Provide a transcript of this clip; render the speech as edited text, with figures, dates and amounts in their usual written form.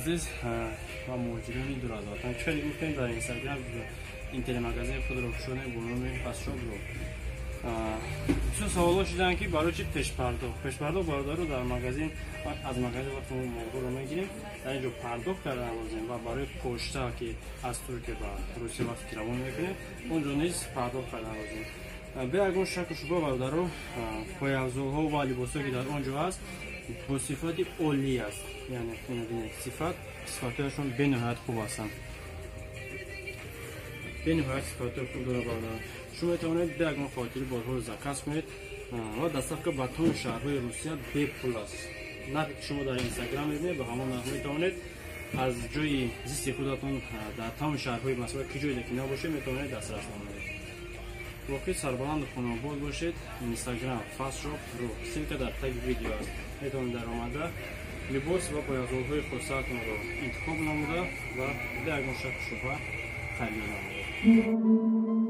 Азиз ва муҳоҷирони дур аз ватан, чӣ гуфтем, дар Инстаграм интернет-магазини худро кушодем бо номи Фастшоп.ру. Бисёр саволҳо шуданд, ки барои чи пешпардохт. Пешпардохт, бародаро, дар магазин, аз магазин вақте мо молҳоро мегирем, дар ин ҷо пардохт кардан лозим ва барои почта, ки аз Туркия ба Русия вақте ки равон мекунем, он ҷо низ пардохт кардан лозим. Бе ягон шаку шубҳа, бародаро, пойафзолҳо ва либосҳое, ки дар он ҷо ҳаст, бо сифати олӣ аст. Яъне бинед, сифатҳояшон бениҳоят хуб ҳастанд, бениҳоят сифатҳои хуб дорад. Бародарон, шумо метавонед бе ягон хотири борҳоро заказ кунед ва доставка ба тамоми шаҳрҳои Русия бепул аст. Нархе ки шумо дар Инстаграм мебинед, ба ҳамон нарх метавонед аз ҷои зисти худатон дар тамоми шаҳрҳои Москва, ки ҷое ки набошед, метавонед дастрас намоед. Воқеъ сарбаланду хонобод бошед. Инстаграм Fastshop.ru, ссылка дар таги видео аст. Метавонед дар омада либос ва пойафзолҳои хосаатонро интихоб намуда ва бе ягон шаку шубҳа харид намоед.